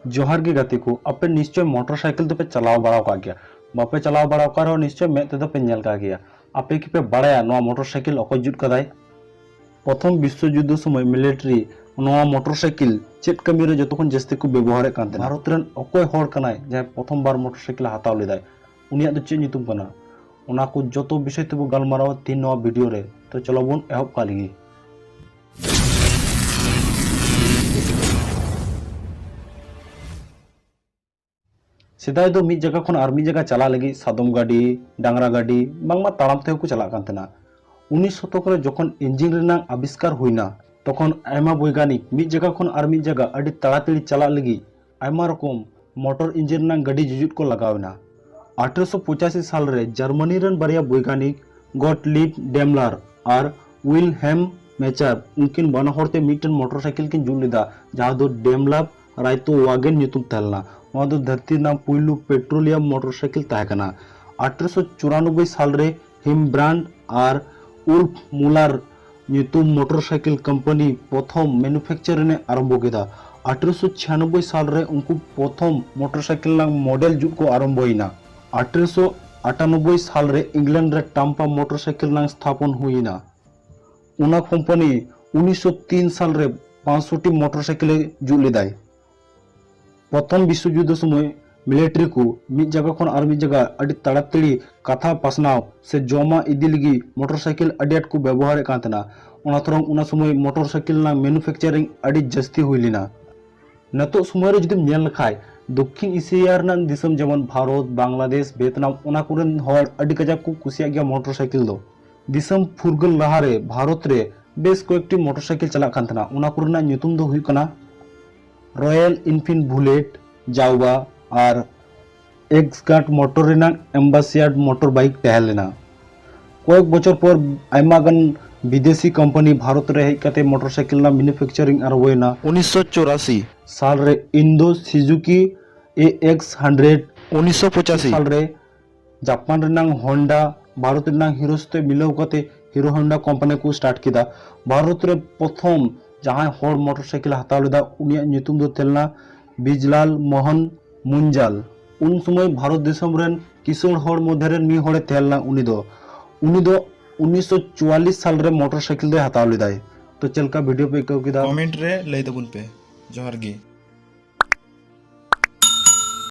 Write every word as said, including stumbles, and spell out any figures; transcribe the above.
ᱡᱚᱦᱟᱨ ᱜᱮ ᱜᱟᱛᱮ ᱠᱚ, ᱟᱯᱮ ᱱᱤᱥᱪᱚᱭ ᱢᱚᱴᱚᱨ ᱥᱟᱭᱠᱮᱞ ᱫᱚᱯᱮ ᱪᱟᱞᱟᱣ ᱵᱟᱲᱟ ᱟᱠᱟᱫ ᱜᱮᱭᱟ᱾ ᱵᱟᱯᱮ ᱪᱟᱞᱟᱣ ᱵᱟᱲᱟ ᱟᱠᱟᱫ ᱨᱮᱦᱚᱸ ᱱᱤᱥᱪᱚᱭ ᱢᱮᱫ ᱛᱮᱫᱚ ᱯᱮ ᱧᱮᱞ ᱟᱠᱟᱫ ᱜᱮᱭᱟ᱾ ᱟᱯᱮ ᱠᱤᱯᱮ ᱵᱟᱲᱟᱭᱟ ᱱᱚᱣᱟ ᱢᱚᱴᱚᱨ ᱥᱟᱭᱠᱮᱞ ᱚᱠᱚᱭ ᱡᱩᱛ ᱠᱟᱫᱟᱭ? ᱯᱨᱚᱛᱷᱚᱢ ᱵᱤᱥᱥᱚ ᱡᱩᱫᱽᱫᱷᱚ ᱥᱚᱢᱚᱭ ᱢᱤᱞᱤᱴᱟᱨᱤ ᱱᱚᱣᱟ ᱢᱚᱴᱚᱨ ᱥᱟᱭᱠᱮᱞ ᱪᱮᱫ ᱠᱟᱹᱢᱤ ᱨᱮ ᱡᱚᱛᱚ ᱠᱷᱚᱱ ᱡᱟᱹᱥᱛᱤ ᱠᱚ ᱵᱮᱵᱚᱦᱟᱨᱮᱫ ᱠᱟᱱ ᱛᱟᱦᱮᱱᱟ? ᱵᱷᱟᱨᱚᱛ ᱨᱮᱱ ᱚᱠᱚᱭ ᱦᱚᱲ ᱠᱟᱱᱟᱭ ᱡᱟᱦᱟᱸᱭ ᱯᱨᱚᱛᱷᱚᱢ ᱵᱟᱨ ᱢᱚᱴᱚᱨ ᱥᱟᱭᱠᱮᱞ ᱦᱟᱛᱟᱣ ᱞᱮᱫᱟᱭ? ᱩᱱᱤᱭᱟᱜ ᱫᱚ ᱪᱮᱫ ᱧᱩᱛᱩᱢ ᱠᱟᱱᱟ? ᱚᱱᱟ ᱠᱚ ᱡᱚᱛᱚ ᱵᱤᱥᱚᱭ ᱛᱮᱵᱚ ᱜᱟᱞᱢᱟᱨᱟᱣᱟ ᱛᱮᱦᱮᱧ ᱱᱚᱣᱟ ᱵᱷᱤᱰᱤᱭᱳ ᱨᱮ᱾ ᱛᱚ ᱪᱚᱞᱚ ᱵᱚᱱ ᱮᱦᱚᱵ ᱠᱟᱜ ᱞᱮᱜᱮ᱾ ᱥᱮᱫᱟᱭ ᱫᱚ ᱢᱤᱫ ᱡᱟᱭᱜᱟ ᱠᱷᱚᱱ ᱟᱨ ᱢᱤᱫ ᱡᱟᱭᱜᱟ ᱪᱟᱞᱟᱜ ᱞᱟᱹᱜᱤᱫ ᱥᱟᱫᱚᱢ ᱜᱟᱹᱰᱤ, ᱰᱟᱝᱨᱟ ᱜᱟᱹᱰᱤ, ᱵᱟᱝᱢᱟ ᱛᱟᱲᱟᱢ ᱛᱮᱦᱚᱸ ᱠᱚ ᱪᱟᱞᱟᱜ ᱠᱟᱱ ᱛᱟᱦᱮᱱᱟ᱾ ᱩᱱᱤᱥ ᱥᱚᱛᱚᱠ ᱨᱮ ᱡᱚᱠᱷᱚᱱ ᱤᱧᱡᱤᱱ ᱨᱮᱱᱟᱜ ᱟᱵᱤᱥᱠᱟᱨ ᱦᱩᱭᱱᱟ, ᱛᱚᱠᱷᱚᱱ ᱟᱭᱢᱟ ᱵᱳᱭᱜᱟᱱᱤᱠ ᱢᱤᱫ ᱡᱟᱭᱜᱟ ᱠᱷᱚᱱ ᱟᱨ ᱢᱤᱫ ᱡᱟᱭᱜᱟ ᱟᱹᱰᱤ ᱛᱟᱲᱟᱛᱟᱲᱤ ᱪᱟᱞᱟᱜ ᱞᱟᱹᱜᱤᱫ ᱟᱭᱢᱟ ᱨᱚᱠᱚᱢ ᱢᱚᱴᱚᱨ ᱤᱧᱡᱤᱱ ᱨᱮᱱᱟᱜ ᱜᱟᱹᱰᱤ ᱡᱩᱡᱩᱫ ᱠᱚ ᱞᱟᱜᱟᱣ ᱮᱱᱟ᱾ ᱟᱴᱷᱨᱚᱥᱚ ᱯᱚᱸᱪᱟᱥᱤ ᱥᱟᱞ ᱨᱮ ᱡᱟᱨᱢᱟᱱᱤ ᱨᱮᱱ ᱵᱟᱨᱭᱟ ᱵᱳᱭᱜᱟᱱᱤᱠ ᱜᱚᱴᱞᱤᱵ ᱰᱮᱢᱞᱟᱨ ᱟᱨ ᱩᱭᱞᱦᱮᱢ ᱢᱮᱪᱟᱨ, ᱩᱱᱠᱤᱱ ᱵᱟᱱᱟ ᱦᱚᱲ ᱛᱮ ᱢᱤᱫᱴᱮᱱ ᱢᱚᱴᱚᱨ ᱥᱟᱭᱠᱮᱞ ᱠᱤᱱ ᱡᱩᱛ ᱞᱮᱫᱟ, ᱡᱟᱦᱟᱸ ᱫᱚ ᱰᱮᱢᱞᱟᱨ ᱨᱟᱭᱛᱳ ᱣᱟᱜᱮᱱ ᱧᱩᱛᱩᱢ ᱛᱟᱦᱮᱸ ᱞᱮᱱᱟ᱾ ᱱᱚᱣᱟ ᱫᱚ ᱫᱷᱟᱹᱨᱛᱤ ᱨᱮᱱᱟᱜ ᱯᱩᱭᱞᱩ ᱯᱮᱴᱨᱳᱞᱤᱭᱟᱢ ᱢᱚᱴᱚᱨ ᱥᱟᱭᱠᱮᱞ ᱛᱟᱦᱮᱸ ᱠᱟᱱᱟ᱾ ᱟᱴᱷᱨᱚᱥᱚ ᱪᱩᱨᱟᱱᱚᱵᱵᱳᱭ ᱥᱟᱞ ᱨᱮ ᱦᱤᱢᱵᱨᱟᱱᱰ ᱟᱨ ᱩᱞᱯᱷ ᱢᱩᱞᱟᱨ ᱧᱩᱛᱩᱢ ᱢᱚᱴᱚᱨ ᱥᱟᱭᱠᱮᱞ ᱠᱳᱢᱯᱟᱱᱤ ᱯᱨᱚᱛᱷᱚᱢ ᱢᱮᱱᱩᱯᱷᱮᱠᱪᱟᱨᱤᱝ ᱮ ᱟᱨᱟᱢᱵᱷᱚ ᱠᱮᱫᱟ᱾ ᱟᱴᱷᱨᱚᱥᱚ ᱪᱷᱤᱭᱟᱱᱚᱵᱵᱳᱭ ᱥᱟᱞ ᱨᱮ ᱩᱱᱠᱩ ᱯᱨᱚᱛᱷᱚᱢ ᱢᱚᱴᱚᱨ ᱥᱟᱭᱠᱮᱞ ᱨᱮᱱᱟᱜ ᱢᱚᱰᱮᱞ ᱡᱩᱛ ᱠᱚ ᱟᱨᱟᱢᱵᱷᱚᱭᱮᱱᱟ᱾ ᱟᱴᱷᱨᱚᱥᱚ ᱟᱴᱟᱱᱚᱵᱵᱳᱭ ᱥᱟᱞ ᱨᱮ ᱤᱝᱞᱮᱱᱰ ᱨᱮ ᱴᱟᱢᱯᱟ ᱢᱚᱴᱚᱨ ᱥᱟᱭᱠᱮᱞ ᱨᱮᱱᱟᱜ ᱥᱛᱷᱟᱯᱚᱱ ᱦᱩᱭᱮᱱᱟ᱾ ᱚᱱᱟ ᱠᱳᱢᱯᱟᱱᱤ ᱩᱱᱤᱥᱥᱚ ᱛᱤᱱ ᱥᱟᱞ ᱨᱮ ᱯᱟᱸᱪᱥᱚᱴᱤ ᱢᱚᱴᱚᱨ ᱥᱟᱭᱠᱮᱞ ᱮ ᱡᱩᱛ ᱞᱮᱫᱟᱭ᱾ ᱯᱨᱚᱛᱷᱚᱢ ᱵᱤᱥᱥᱚ ᱡᱩᱫᱽᱫᱷᱚ ᱥᱚᱢᱚᱭ ᱢᱤᱞᱤᱴᱟᱨᱤ ᱠᱚ ᱢᱤᱫ ᱡᱟᱭᱜᱟ ᱠᱷᱚᱱ ᱟᱨ ᱢᱤᱫ ᱡᱟᱭᱜᱟ ᱟᱹᱰᱤ ᱛᱟᱲᱟᱛᱟᱲᱤ ᱠᱟᱛᱷᱟ ᱯᱟᱥᱱᱟᱣ ᱥᱮ ᱡᱚᱢᱟᱜ ᱤᱫᱤ ᱞᱟᱹᱜᱤᱫ ᱢᱚᱴᱚᱨ ᱥᱟᱭᱠᱮᱞ ᱟᱹᱰᱤ ᱟᱸᱴ ᱠᱚ ᱵᱮᱵᱚᱦᱟᱨᱮᱫ ᱠᱟᱱ ᱛᱟᱦᱮᱱᱟ᱾ ᱚᱱᱟ ᱛᱷᱚᱨᱚᱝ ᱚᱱᱟ ᱥᱚᱢᱚᱭ ᱢᱚᱴᱚᱨ ᱥᱟᱭᱠᱮᱞ ᱨᱮᱱᱟᱜ ᱢᱮᱱᱩᱯᱷᱮᱠᱪᱟᱨᱤᱝ ᱟᱹᱰᱤ ᱡᱟᱹᱥᱛᱤ ᱦᱩᱭ ᱞᱮᱱᱟ᱾ ᱱᱤᱛᱚᱜ ᱥᱚᱢᱚᱭ ᱨᱮ ᱡᱩᱫᱤᱢ ᱧᱮᱞ ᱞᱮᱠᱷᱟᱡ ᱫᱚᱠᱠᱷᱤᱱ ᱮᱥᱤᱭᱟ ᱨᱮᱱᱟᱜ ᱫᱤᱥᱚᱢ ᱡᱮᱢᱚᱱ ᱵᱷᱟᱨᱚᱛ, ᱵᱟᱝᱞᱟᱫᱮᱥ, ᱵᱷᱤᱭᱮᱛᱱᱟᱢ, ᱚᱱᱟ ᱠᱚᱨᱮᱱ ᱦᱚᱲ ᱟᱹᱰᱤ ᱠᱟᱡᱟᱠ ᱠᱚ ᱠᱩᱥᱤᱭᱟᱜ ᱜᱮᱭᱟ ᱢᱚᱴᱚᱨ ᱥᱟᱭᱠᱮᱞ ᱫᱚ᱾ ᱫᱤᱥᱚᱢ ᱯᱷᱩᱨᱜᱟᱹᱞ ᱞᱟᱦᱟᱨᱮ ᱵᱷᱟᱨᱚᱛ ᱨᱮ ᱵᱮᱥ ᱠᱚᱭᱮᱠᱴᱤ ᱢᱚᱴᱚᱨ ᱥᱟᱭᱠᱮᱞ ᱪᱟᱞᱟᱜ ᱠᱟᱱ ᱛᱟᱦᱮᱱᱟ, ᱚᱱᱟ ᱠᱚᱨᱮᱱᱟᱜ ᱧᱩᱛᱩᱢ ᱫᱚ ᱦᱩᱭᱩᱜ ᱠᱟᱱᱟ ᱨᱚᱭᱮᱞ ᱤᱱᱯᱷᱤᱞᱰ ᱵᱩᱞᱮᱴ, ᱡᱟᱣᱵᱟ ᱟᱨ ᱮᱠᱥ ᱜᱟᱨᱰ ᱢᱚᱴᱚᱨ ᱨᱮᱱᱟᱜ ᱮᱢᱵᱟᱥᱤᱭᱟᱰ ᱢᱚᱴᱚᱨ ᱵᱟᱭᱤᱠ ᱛᱟᱦᱮᱸ ᱞᱮᱱᱟ᱾ ᱠᱚᱭᱮᱠ ᱵᱚᱪᱷᱚᱨ ᱯᱚᱨ ᱟᱭᱢᱟ ᱜᱟᱱ ᱵᱤᱫᱮᱥᱤ ᱠᱳᱢᱯᱟᱱᱤ ᱵᱷᱟᱨᱚᱛ ᱨᱮ ᱦᱮᱡ ᱠᱟᱛᱮ ᱢᱚᱴᱚᱨ ᱥᱟᱭᱠᱮᱞ ᱨᱮᱱᱟᱜ ᱢᱮᱱᱩᱯᱷᱮᱠᱪᱟᱨᱤᱝ ᱟᱨᱟᱢᱵᱷᱚᱭᱮᱱᱟ᱾ ᱩᱱᱤᱥᱥᱚ ᱪᱩᱨᱟᱥᱤ ᱥᱟᱞ ᱨᱮ ᱤᱱᱫᱳ ᱥᱤᱡᱩᱠᱤ ᱮ ᱮᱠᱥ ᱦᱟᱱᱰᱨᱮᱰ, ᱩᱱᱤᱥᱥᱚ ᱯᱚᱸᱪᱟᱥᱤ ᱥᱟᱞ ᱨᱮ ᱡᱟᱯᱟᱱ ᱨᱮᱱᱟᱜ ᱦᱚᱱᱰᱟ ᱵᱷᱟᱨᱚᱛ ᱨᱮᱱᱟᱜ ᱦᱤᱨᱳ ᱥᱟᱛᱮ ᱢᱤᱞᱟᱹᱣ ᱠᱟᱛᱮ ᱦᱤᱨᱳ ᱦᱚᱱᱰᱟ ᱠᱳᱢᱯᱟᱱᱤ ᱠᱚ ᱥᱴᱟᱨᱴ ᱠᱮᱫᱟ᱾ ᱵᱷᱟᱨᱚᱛ ᱨᱮ ᱯᱨᱚᱛᱷᱚᱢ ᱡᱟᱦᱟᱸᱭ ᱦᱚᱲ ᱢᱚᱴᱚᱨ ᱥᱟᱭᱠᱮᱞ ᱦᱟᱛᱟᱣ ᱞᱮᱫᱟ ᱩᱱᱤᱭᱟᱜ ᱧᱩᱛᱩᱢ ᱫᱚ ᱛᱟᱦᱮᱸ ᱞᱮᱱᱟ ᱵᱤᱡᱽᱞᱟᱞ ᱢᱳᱦᱚᱱ ᱢᱩᱧᱡᱟᱞ᱾ ᱩᱱ ᱥᱚᱢᱚᱭ ᱵᱷᱟᱨᱚᱛ ᱫᱤᱥᱚᱢ ᱨᱮᱱ ᱠᱤᱥᱟᱹᱬ ᱦᱚᱲ ᱢᱚᱫᱽᱫᱷᱮ ᱨᱮᱱ ᱢᱤᱫ ᱦᱚᱲᱮ ᱛᱟᱦᱮᱸ ᱞᱮᱱᱟ᱾ ᱩᱱᱤ ᱫᱚ ᱩᱱᱤ ᱫᱚ ᱩᱱᱤᱥᱥᱚ ᱪᱩᱣᱟᱞᱞᱤᱥ ᱥᱟᱞ ᱨᱮ ᱢᱚᱴᱚᱨ ᱥᱟᱭᱠᱮᱞ ᱫᱚᱭ ᱦᱟᱛᱟᱣ ᱞᱮᱫᱟᱭ᱾ ᱛᱚ ᱪᱮᱫ ᱞᱮᱠᱟ ᱵᱷᱤᱰᱤᱭᱳ ᱯᱮ ᱟᱹᱭᱠᱟᱹᱣ ᱠᱮᱫᱟ? ᱠᱚᱢᱮᱱᱴ ᱨᱮ ᱞᱟᱹᱭ ᱛᱟᱵᱚᱱ ᱯᱮ᱾ ᱡᱚᱦᱟᱨ ᱜᱮ᱾